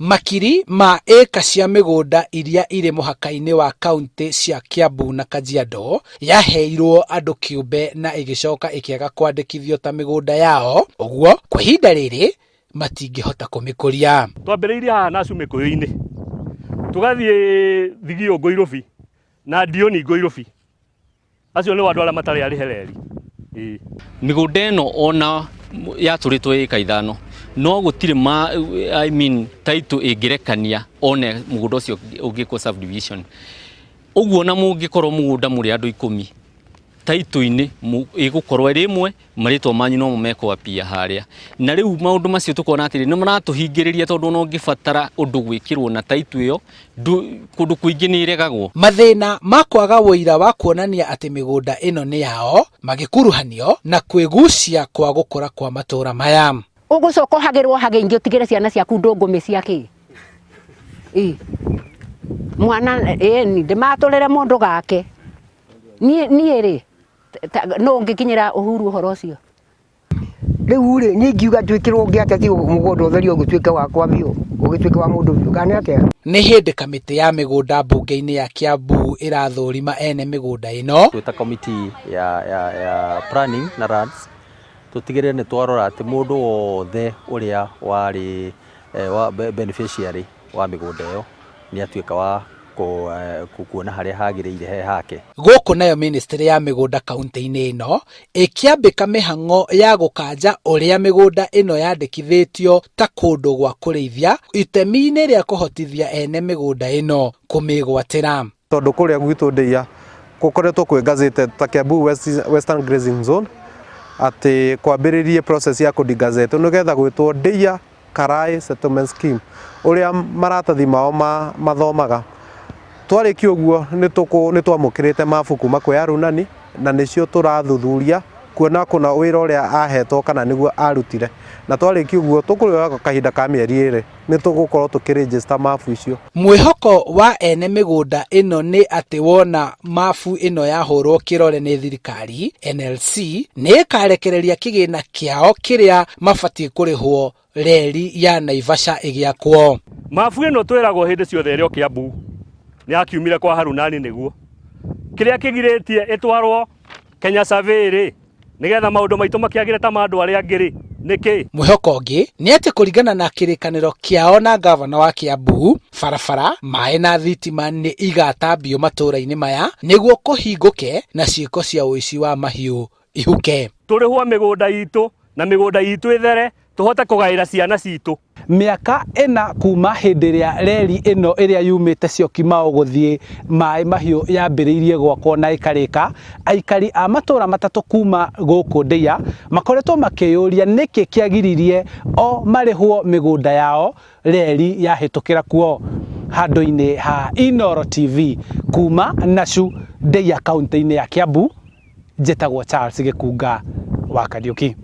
Makiri ma ĩka cia mĩgũnda iria irĩ mũhaka-inĩ wa kauntĩ cia Kiambu na Kajiado yaheirwo andũ kĩũmbe na ĩgĩcoka ĩkĩaga kwandĩkithio ta mĩgũnda yao, ũguo kwa ihinda rĩrĩ matingĩhota kũmĩkũria. Twambĩrĩirie haha Nacu Mĩkũyũ-inĩ, tũgathiĩ Thigio Ngũirũbi na Ndiũni Ngũirũbi. Acio nĩo andũ arĩa matarĩ arĩhe reri. Ĩĩ. Mĩgũnda ĩno ona yatũrĩtwo ĩka ithano no gũtirĩ ma, I mean, title ĩngĩrekania one mũgũnda ũcio ũngĩkwo subdivision. Ũguo ona mũngĩkorwo mũgũnda mũrĩ andũ ikũmi title-inĩ ĩgũkorwo ĩrĩ ĩmwe marĩtwa manyu nomo mekwapia harĩa. Na rĩu maũndũ macio tũkona atĩrĩ nĩ maratũhingĩrĩria tondũ ona ũngĩbatara ũndũ gwĩkĩrwo na title ĩyo kũndũ kũingĩ nĩ ĩregagwo. Mathĩna ma kwaga ũira wa kuonania atĩ mĩgũnda ĩno nĩ yao magĩkuruhanio na kwĩgucia kwa gũkũra kwa matũũra maya. Ũgũcoka ũhagĩrwo hagĩ ingĩ ũtigĩre ciana ciaku ndũngũmĩ cia kĩ? Ĩ mwana ĩni ndĩmatũrĩre mũndũ gake. Niĩ rĩ nũ ũngĩkinyĩra Uhuru ũhoro ũcio? Rĩu rĩ, niĩ ingiuga twĩkĩrwo ũngĩ atĩa tiga mũgũnda ũtherio ũgĩtuĩke wakwa biũ, ũgĩtuĩke wa mũndũ biũ, kana nĩ atĩa? Nĩ hĩndĩ kamĩtĩ ya mĩgũnda mbunge-inĩ ya Kiambu ĩrathũrima ene mĩgũnda ĩno. Twĩ ta committee ya, ya, ya planning na lands tũtigĩrĩre nĩ twarora atĩ mũndũ wothe ũrĩa warĩ eh, wa beneficiary wa mĩgũnda ĩyo nĩ atuĩka wa kuona harĩa hagĩrĩire he hake. Gũkũ nayo ministry ya mĩgũnda kaunti-inĩ ĩno ĩkĩambĩka mĩhang'o ya gũkanja ũrĩa mĩgũnda ĩno yandĩkithĩtio ta kũndũ gwa kũrĩithia itemi-inĩ rĩa kũhotithia ene mĩgũnda ĩno kũmĩgwatĩra. Tondũ kũrĩa gwitũ Ndeiya gũkoretwo kwĩ gazetted ta Kiambu West, Western Grazing Zone atĩ kwambĩrĩrie process ya kũdigazette nĩgetha gwĩtwo Ndeiya Karai Settlement Scheme ũrĩa maratathi mao ma mathomaga. Twarĩkia ũguo nĩ twamũkĩrĩte mabu kuma kwĩ Arunani na nĩcio tũrathuthuria kuona kũna wĩra ũrĩa ahetwo kana nĩguo arutire. Na twarĩkia ũguo tũkũrĩoya kahinda ka mĩeri ĩrĩ nĩ tũgũkorwo tũkĩ register mabu icio. Mwĩhoko wa ene mĩgũnda ĩno nĩ atĩ wona mabu ĩno yahũrwo kĩrore nĩ thirikari, NLC nĩ ĩkarekereria kĩgĩna kĩao kĩrĩa mabatiĩ kũrĩhwo reri ya Naivasha ĩgĩakwo. Mabu ĩno twĩragwo hĩndĩ ciothe ĩrĩ o Kiambu nĩ yakiumire kwa Harunani nĩguo kĩrĩa kĩgirĩtie ĩtwarwo Kenya Survey rĩ nĩgetha maũndũ maitũ makĩagĩre ta ma andũ arĩa angĩ rĩ nĩkĩ? Mwĩhoko ũngĩ nĩ atĩ kũringana na kĩrĩkanĩro kĩao na ngavana wa Kiambu, barabara, maĩ na thitima nĩ igatambio matũũra-inĩ maya nĩguo kũhingũke na ciĩko cia ũici wa mahiũ ihuke. Tũrĩhwo mĩgũnda itũ na mĩgũnda itũ ĩthere tũhote kũgaĩra ciana citũ. Mĩaka ĩna kuma hĩndĩ ĩrĩa reri ĩno ĩrĩa yumĩte Syokimau gũthiĩ Maĩ Mahiũ yambĩrĩirie gwakwo na ĩkarĩka, aikari a matũra matatũ kuma gũkũ Ndeiya makoretwo makĩyũria nĩkĩ kĩagiririe o marĩhwo mĩgũnda yao reri yahĩtũkĩra kuo. Handũ-inĩ ha Inooro TV kuma Nacu, Ndeiya kauntĩ-inĩ ya Kiambu, njĩtagwo Charles Gĩkunga wa Kariũki.